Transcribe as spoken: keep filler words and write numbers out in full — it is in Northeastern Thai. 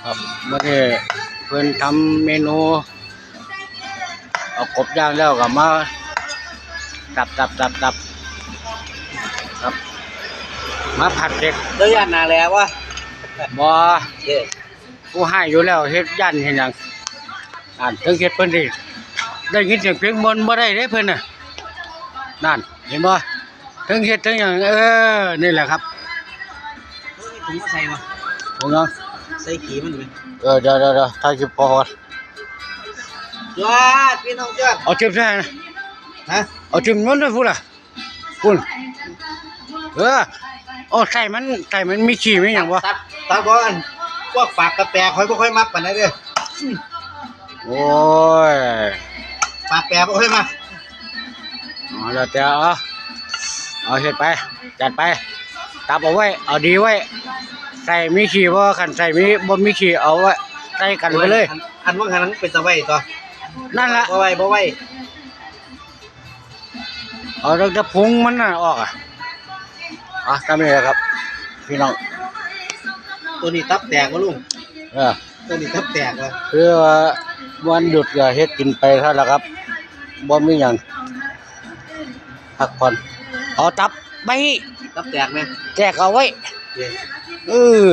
ครับ มื้อนี้เพิ่นทำเมนู เอากบย่างแล้วก็มา ตับ ตับ ตับ ตับ ครับ มาผัดเผ็ด เจ้าย่านหน้าแหลววะ บ่ เด้ ผู้ให้อยู่แล้ว เฮ็ดย่านเฮ็ดหยัง อ่าน ถึงเฮ็ดเพิ่นสิ ได้ยินเสียงเพลงม่วนบ่ได้เด้เพิ่นน่ะ นั่น เห็นบ่ ถึงเฮ็ดถึงหยัง เออ นี่แหละครับ ถุงมาใส่บ่ ถุงหยัง ใส่ขี้มันไหม เออ เดี๋ยว เดี๋ยว เดี๋ยว ถ่ายคลิปพอก่อน ยอด พี่น้องยอด เอาจิ้มใส่นะ ฮะ เอาจิ้มมันด้วยพูดล่ะ คุณ เออ โอ้ ไส้มัน ไส้มันมีขี้มีหยังบ่ ตัด ตัดบ่อัน พวกปากกระแปะข่อยบ่ค่อยมักปานใดเด้อ โอ้ย ปากแปะบ่ค่อยมัก อ๋อ แล้วแต่ เอา เอาเฮ็ดไป จัดไป ตับเอาไว้ เอาดีไว้ ไส้มีขี้บ่ คันไส้มี บ่มีขี้ เอาไว้ ใส่กันไปเลย อัน อันว่าหันมันเป็นตะไว้ตัว นั่นล่ะ บ่ไว้ บ่ไว้ เอาตั้งแต่พุงมันน่ะออกอ่ะ อ่ะ ทำนี่แหละครับ พี่น้อง ตัวนี้ตับแตกวะลุง เออ ตัวนี้ตับแตกวะ คือว่าวันหยุดก็เฮ็ดกินไปเท่านั้นแหละครับ บ่มีหยัง พักผ่อน เอาตับไป ตับแตกไหม แจกเอาไว้ เย้ เออ